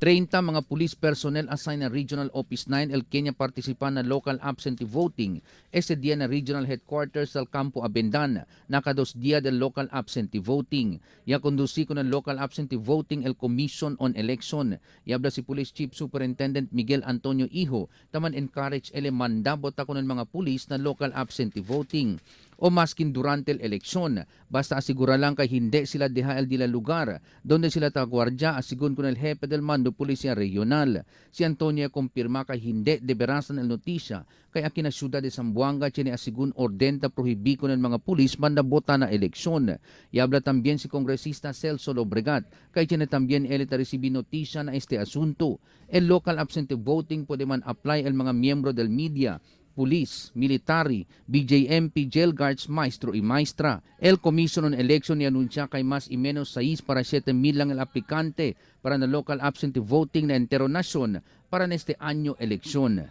30 mga police personnel assigned na Regional Office 9 el Kenya participan na local absentee voting ese día na Regional Headquarters del Campo Abendan, naka 2 día del local absentee voting. Ya conduci con el local absentee voting el Commission on Election. Yabla si Police Chief Superintendent Miguel Antonio Hijo, taman encourage ele mandabot ako ng mga pulis na local absentee voting o maskin durante el eleksyon. Basta asigura lang kay hindi sila deha el dila lugar donde sila tagwardya, asigun con el jefe del mando Policía Regional. Si Antonio kumpirma kay hindi de verasan el notisya kay aki na siyudad de Zamboanga tiene asigun orden ta prohibi con el mga pulis mandabota na eleksyon. Y habla también si kongresista Celso Lobregat kay tiene también él ta recibi notisya na este asunto. El local absentee voting pwede man apply el mga miyembro del media, police, military, BJMP, jail guards, maestro y maestra. El Commission on Election ni anunsya kay mas y menos 6 para 7 mil lang el aplikante para na local absentee voting na entero nasyon para neste año eleksyon.